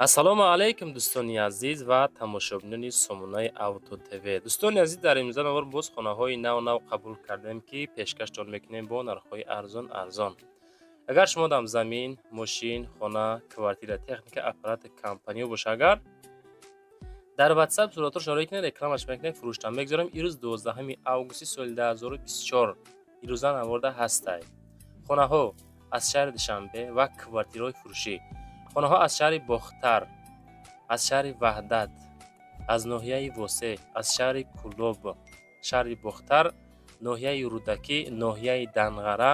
Ассалому алайкум, дӯстони азиз ва тамошобинони сомонаи Авто ТВ. Дӯстони азиз, дар имрӯза навор боз хонаҳои нав нав қабул кардем, ки пешкаштон мекунем бо нархҳои арзон арзон. Агар шумо дам замин, мошин, хона, квартира, техника, аппарати компаниё боша, агар дар WhatsApp суратҳошон роӣ кунед, рекламаш мекунем, фурӯштан мегузорем. Ирӯз 12 августи соли 2024, ирӯза наворда ҳастай. Хонаҳо аз шаҳри Душанбе ва квартираҳои фурӯшӣ. Хонаҳо аз шаҳри Бохтар, аз шаҳри Ваҳдат, аз ноҳияи Восе, аз шаҳри Кӯлоб, шаҳри Бохтар, ноҳияи Рӯдакӣ, ноҳияи Данғара,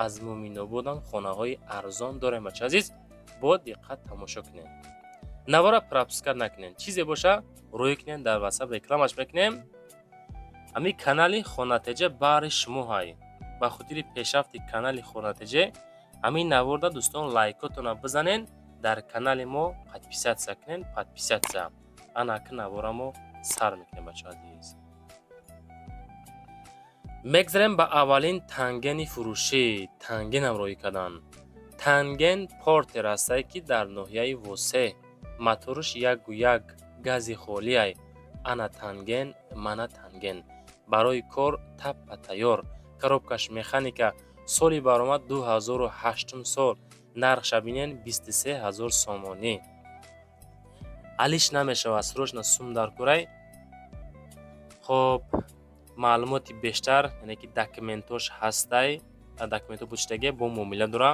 аз Муъминободам хонаҳои арзон дорем. Бача азиз, бо диққат тамошо кунед. Навора пропускать накунед. Чизе боша, рӯй кунед дар WhatsApp, рекламаш мекунем. Ҳамин канали Хонатеҷа баҳри шумо ҳай. Ба хотири пешрафти канали Хонатеҷа ҳамин наворда, дӯстон, лайкотона бизанед, дар канали мо подписаться кунед, подписаться. Ана ки навора мо сар мекунем, бачаҳо азиз. Мегзарем ба аввалин тангени фурӯшӣ. Тангенам роӣ кардан. Танген Портер ҳастае, ки дар ноҳияи Восе, моторш 1,1 гази холиай. Ана танген, мана танген. Барои кор таппа тайёр. Коробкаш механика, соли баромад 2008 сол. Нархша бинен, 23 ҳазор сомонӣ. Алиш намешавад, срочно сум дар курай. Хоб, маълумоти бештар, яъне ки документош ҳастай, документҳо бучидаге, бо муомила дора.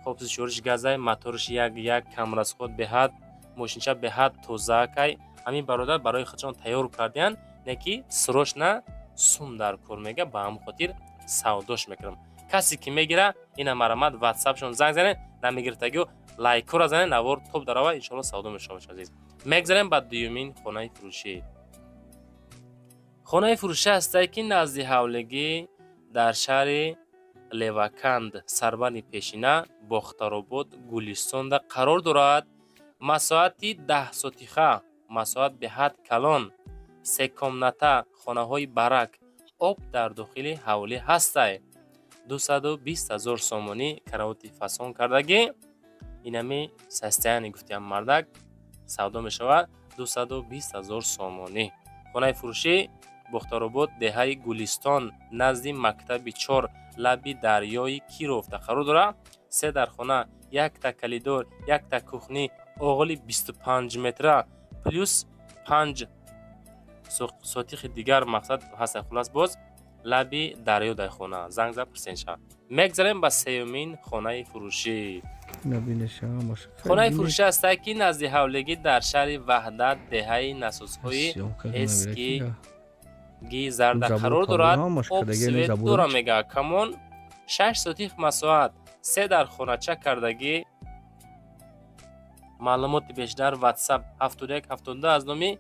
Хоб, сӯзишвориш газай, моторш 1,1, камрасход беҳад, мошинча беҳад тозаакай. Ҳамин бародар барои худшон тайёр кардиянд, не ки срочно сум дар кор мега, ба ҳамин хотир савдош мекунам. Касе ки мегира, ина марамат, ватсапшон занг занед, намегирифтагиё лайкҳоро занед, навор топ дарава, иншоалло савдо мешавад, азиз. Мегзарем ба дуюмин хонаи фурӯшӣ. Хонаи фурӯшӣ ҳастае, ки назди ҳавлигӣ дар шаҳри Леваканд, сарбанди пешина, Бохтаробод, Гулистонда қарор дорад. Масоҳати 10 сотиха, масоҳат беҳад калон, се комната, хонаҳои барак, об дар дохили ҳавлӣ ҳастай. 220 000 сомонӣ, каравоти фасон кардагӣ, инами состояние гуфтиам мардак, савдо мешавад 220 000 сомонӣ. Хонаи фурӯшӣ Бохтаробод, деҳаи Гулистон, назди мактаби чор, лаби дарёи Кировда қарор дорад. Се дар хона, якта коридор, якта кухни, оғили 25 метра, плюс 5 сотихи дигар мақсад ҳаста. Хулас, боз лаби дарё дар хона, занг зад, пурсен шавад. Мегзарем ба сеюмин хонаи фурӯшӣ. Хонаи фурӯшӣ ҳастае, ки назди ҳавлигӣ дар шаҳри Ваҳдат, деҳаи насосҳои эски ги зарда қарор дорад. Об, свет дора мега камон, 6 сотих масоҳат, се дар хонача кардагӣ. Маълумоти бештар WhatsApp 71 72, аз номи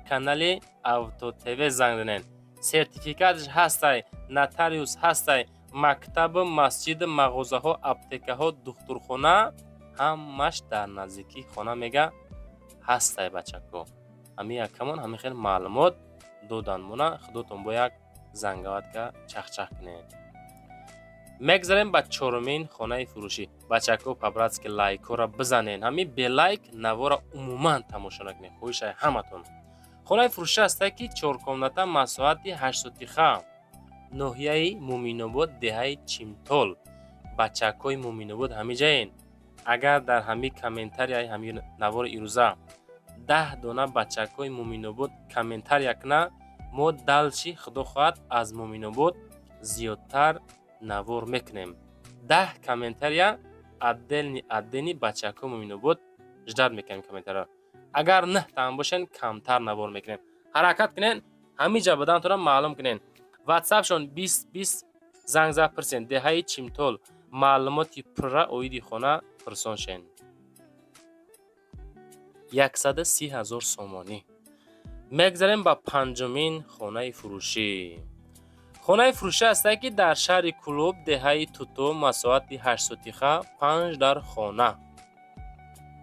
канали Авто ТВ занг занед. Сертификатш ҳастай, нотариус ҳастай, мактабу масҷиду мағозаҳо, аптекаҳо, духтурхона ҳамаш дар наздикии хона мега ҳастай. Бачако, ҳамин якамон ҳамин хел маълумот додан мона, худотон бо як зангаватка чахчах кунед. Мегзарем ба чорумин хонаи фурӯшӣ. Бачако, по-братски лайкҳоро бизанед. Ҳамин бе лайк навора умуман тамошо накунед, хоҳишай ҳаматон. Хонаи фурӯшӣ ҳастае, ки чоркомната, масоҳати 8 сотиха, ноҳияи Муъминобод, деҳаи Чимтол. Бачакҳои Муъминобод ҳамиҷаен. Агар дар ҳамин комментарияи ҳамин навори ирӯза 10 дона бачакҳои Муъминобод комментария кунад, мо дальше, худо хоҳад, аз Муъминобод зиёдтар навор мекунем. 10 комментария отдельный отдельный бачакҳои Муъминобод ждать мекунем комментария. Агар нӯҳтаам бошен, камтар навор мекунем. Ҳаракат кунен, ҳамин ҷа бадантонро маълум кунен. Ватсапшон 20 20, занг зад, пурсен. Деҳаи Чимтол, маълумоти пурра оиди хона пурсон шен. 130 000 сомонӣ. Мегзарем ба панҷумин хонаи фурӯшӣ. Хонаи фурӯшӣ ҳастае, ки дар шаҳри Кӯлоб, деҳаи Туту, масоҳати 8 сотиха, панҷ дар хона,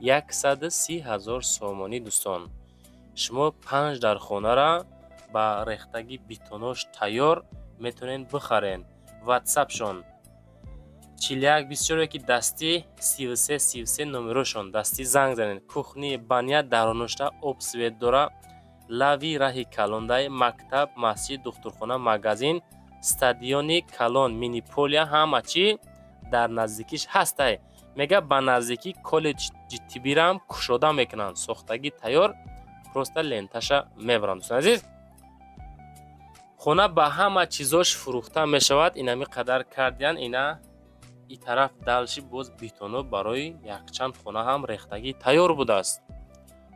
130 000 сомонӣ. Дӯстон, шумо панҷ дар хонара ба рехтаги битонош тайёр метавонед бихаред. Ватсапшон 41 24 ки дастӣ 33 33 номерошон дастӣ занг занед. Кухни, баня даронушта, об, свет дора, лави раҳи калондай, мактаб, масҷид, духтурхона, магазин, стадиони калон, миниполия, ҳама чӣ дар наздикиш ҳастай. Мега, ба наздикӣ коллеҷи тиббирам кушода мекунанд, сохтагӣ тайёр, просто ленташа мебаранд. Дӯстони азиз, хона ба ҳама чизош фурӯхта мешавад. Инами қадар кардиян, ина и тараф дальше боз бетоно барои якчанд хона ҳам рехтагӣ тайёр будааст,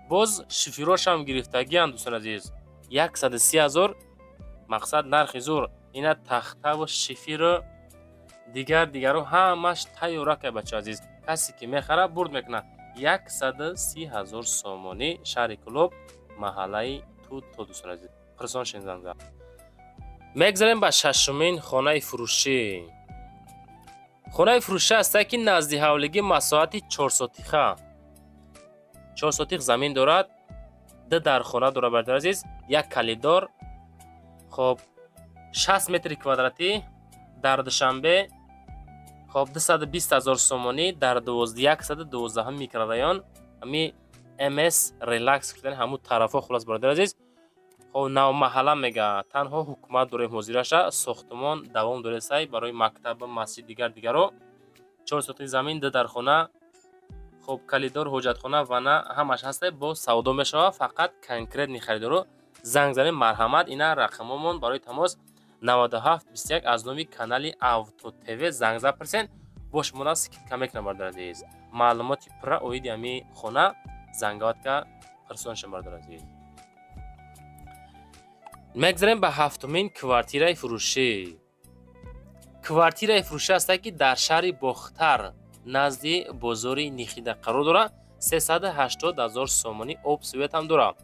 боз шиферошам гирифтагианд. Дӯстони азиз, 130 000 мақсад, нархи зур. Ина тахтаву шиферу дигар дигаро ҳамаш тайёракай. Бача азиз, касе ки мехара, бурд мекунад. 130 000 сомонӣ, шаҳри Кӯлоб, маҳаллаи Туто. Дӯстони азиз, пирсон шинзанга. Мегзарем ба шашумин хонаи фурӯшӣ. Хонаи фурӯшӣ ҳаста, ки назди ҳавлигӣ, масоҳати чорсотиха, 4 сотих замин дорад, ду дархона дорад, бародари азиз, як калидор. Хоб, 60 метри квадратӣ дар Душанбе. Хоб, 220 000 сомонӣ, дар 112-ум микрорайон, ҳами МС Релакс гуфтани ҳамун тарафҳо. Хулос, бародари азиз, хоб, навмаҳалла мега, танҳо ҳукумат дорем ҳозираша, сохтумон давом доресай барои мактаб, масҷид, дигар дигаро. 4 сотих замин, ду дархона, хоб, калидор, ҳоҷатхона, ванна ҳамаш ҳастай. Бо савдо мешавад, фақат конкретный харидоро занг занем, марҳамат. Ина рақамомон барои тамос 97 21, аз номи канали Авто ТВ занг зад, пурсен, бо шумо скидка мекунам. Бародари азиз, маълумоти пурра оиди ҳами хона зангаватка пурсон шум. Бародари азиз, мегзарем ба ҳафтумин квартираи фурӯшӣ. Квартираи фурӯшӣ ҳастад, ки дар шаҳри Бохтар, назди бозори Нихида қарор дорад. 380 ҳазор сомонӣ, об, светам дорад.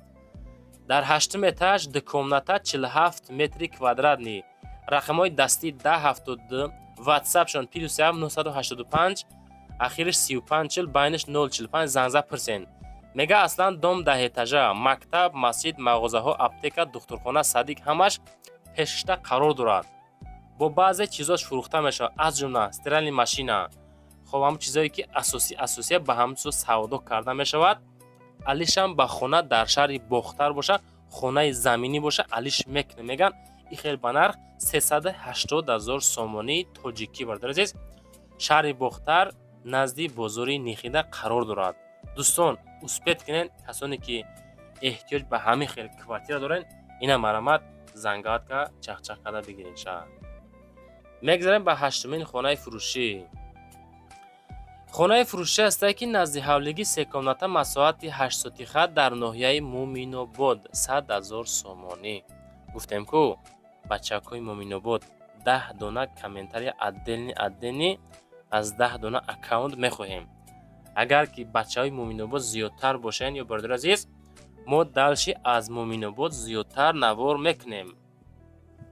Дар ҳаштум этаж, ду комната, 47 метри квадратный. Рақамҳои дастӣ 1072, ватсапшон +7 985, ахириш 35 40, байниш 045. Занг зад, пурсен. Мега, аслан дом даҳэтажа, мактаб, масҷид, мағозаҳо, аптека, духтурхона, садик ҳамаш пешишта қарор дорад. Бо баъзе чизош фурӯхта мешавад, аз ҷумла стиральный машина. Хоб, ҳамн чизое ки асосӣ асосия, ба ҳамн чизо савдо карда мешавад. Алишам ба хона дар шаҳри Бохтар боша, хонаи заминӣ боша, алиш мекунем, меган. И хел ба нарх 380 ҳазор сомонии тоҷикӣ. Бародари азиз, шаҳри Бохтар, назди бозори Нихида қарор дорад. Дӯстон, успеть кунед, касоне ки эҳтиёҷ ба ҳамин хел квартира доред, ина марҳамат, зангаватка чахчах карда бигиред ша. Мегзарем ба ҳаштумин хонаи фурӯшӣ. Хонаи фурӯшӣ ҳастад, ки назди ҳавлигӣ, се комната, масоҳати 8 сотиха, дар ноҳияи Муминобод, 100 000 сомонӣ. Гуфтем ку, бачакҳои Муминобод, 10 дона комментария отдельный отдельный аз 10 дона аккаунт мехоҳем. Агар ки бачаҳои Муминобод зиёдтар бошанд, ё бародари азиз, мо дальше аз Муминобод зиёдтар навор мекунем.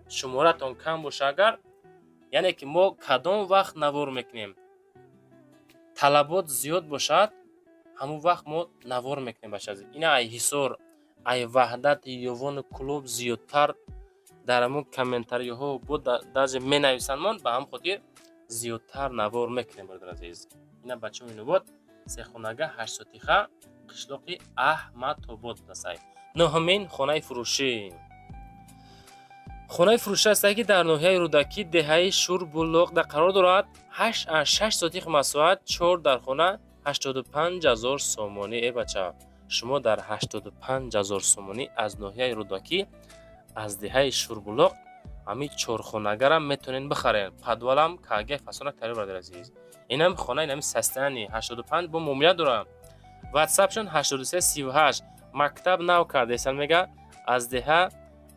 Шуморатон кам боша агар, яъне ки мо кадом вақт навор мекунем, талабот зиёд бошад, ҳамон вақт мо навор мекунем. Бача азиз, ина ай Ҳисор, ай Ваҳдати Ёвону Клуб зиёдтар дар ҳамон комментариҳо бо даже менависанд, ба ҳамн хотир зиёдтар навор мекунем. Бародари азиз, ина бача Муминобод, сехонага, 8 сотиха, қишлоқи Аҳмадобод будасай. Нӯҳумин хонаи фурӯшӣ. Хонаи фурӯшӣ ҳастад, ки дар ноҳияи Рӯдакӣ, деҳаи Шурбулоқ қарор дорад. 6 сотих масоҳат, чор дархона, 85 000 сомонӣ. Э, бача, шумо дар 85 000 сомонӣ аз ноҳияи Рӯдакӣ, аз деҳаи Шурбулоқ ҳамин чорхонагарам метавонед бихаред. Подвалам кага фасона тайёр. Бародари азиз, инам хона, инами состояние 85 бо муомила дорад. Ватсапшон 83 38. Мактаб нав кардаесан, мега, аз деҳа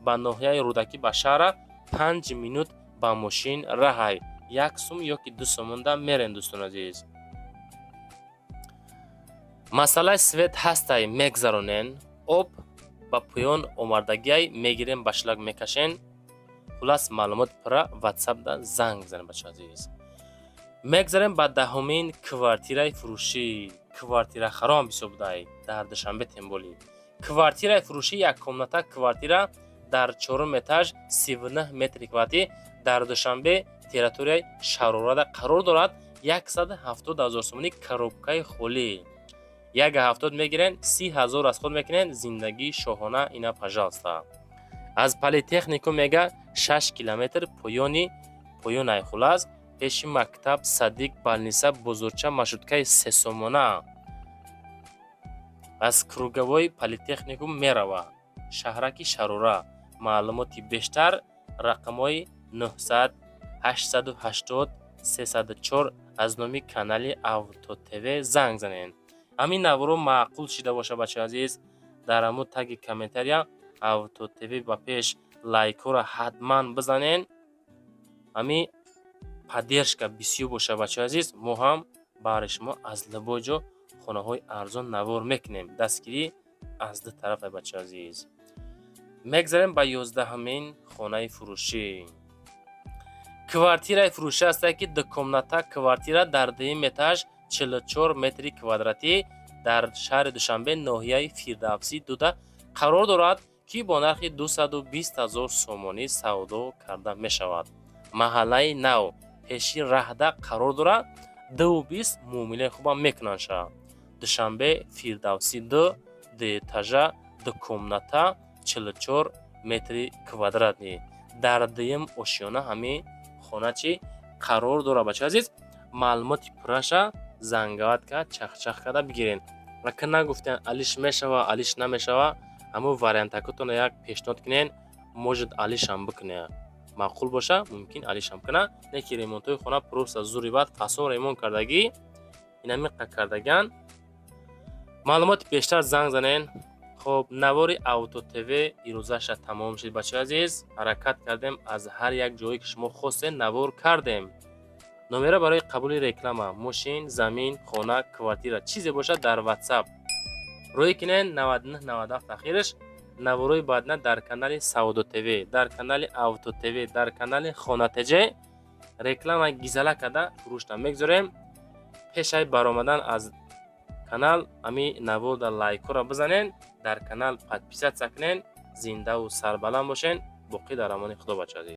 ба ноҳияи Рӯдакӣ, ба шаҳра 5 минут ба мошин раҳай, 1 сум ёки 2 сомонда мерен. Дӯстони азиз, масъалаи свет ҳастай, мегзаронен, об ба поён омардагиай, мегирем, ба шланг мекашен. Хулас, маълумоти пурра ватсапда занг бизанед. Бача азиз, мегзарем ба даҳумин квартираи фурӯшӣ. Квартирахарон бисёр будай дар Душанбе, темболи квартираи фурӯшӣ. Як комната квартира дар чорум этаж, 39 метри квадратӣ, дар Душанбе. Территорияи Шарорада қарор дорад. 170 000 сомонӣ, коробкаи холӣ. 1,70 мегирен, 30 000 расход мекунен, зиндагии шоҳона. Ина, пожалуйста, аз политехникум мега 6 километр поёни поёнай. Хулас, пеши мактаб, садик, больница, бозорча, маршруткаи сесомона аз круговой политехникум мерава. Шаҳраки Шарора. Маълумоти бештар рақамҳои 900 880 304, аз номи канали Авто ТВ занг занед. Ҳамин наворо маъқул шида боша, бачаи азиз, дар ҳамун таги комментария Авто ТВ ба пеш, лайкҳоро ҳатман бизанен. Ҳамин поддержка бисёр боша, бачаи азиз, мо ҳам баҳри шумо аз любой ҷо хонаҳои арзон навор мекунем. Дастгирӣ аз ду тарафа, бачаи азиз. Мегзарем ба 11-ҳамин хонаи фурӯшӣ. Квартираи фурӯшӣ ҳастае, ки дукомната квартира дар дуюм этаж, 44 метри квадратӣ, дар шаҳри Душанбе, ноҳияи Фирдавсӣ дуда қарор дорад, ки бо нархи 220 000 сомонӣ савдо карда мешавад. Маҳаллаи Нав, пеши раҳда қарор дорад. 2,20 муомилаи хубам мекунанд ша. Душанбе, Фирдавсӣ 2, дуэтажа, дукомната, 44 метри квадратный, дар дуюм ошёна ҳамин хона чӣ қарор дорад. Бачаи азиз, маълумоти пурраша занговать кард, чахчах карда бигирен. Ва ки нагуфтем, алиш мешава, алиш намешава, ҳамун вариантакотонро як пешниҳод кунен. Может, алишам бикуне, маъқул боша, мумкин алишам куна. Не ки ремонтҳои хона просто зури баъд фасон ремонт кардагӣ, инамиқа кардаган. Маълумоти бештар занг занен. Хоб, навори Авто ТВ ирӯзаша тамом шуд, бачаи азиз. Ҳаракат кардем, аз ҳар як ҷое ки шумо хостем, навор кардем. Номера барои қабули реклама, мошин, замин, хона, квартира, чизе бошад, дар Ватсап рӯй кунен 9997 ахираш. Наворои баъдна дар канали Савдо ТВ, дар канали Авто ТВ, дар канали Хона ТЖ реклама гизала карда фурӯшта мегузорем. Пешаи баромадан аз канал ами наворда лайкҳоро бизанен, дар канал подписаться кунен. Зиндаву сарбаланд бошен. Боқӣ дар амони Худо, бача азиз.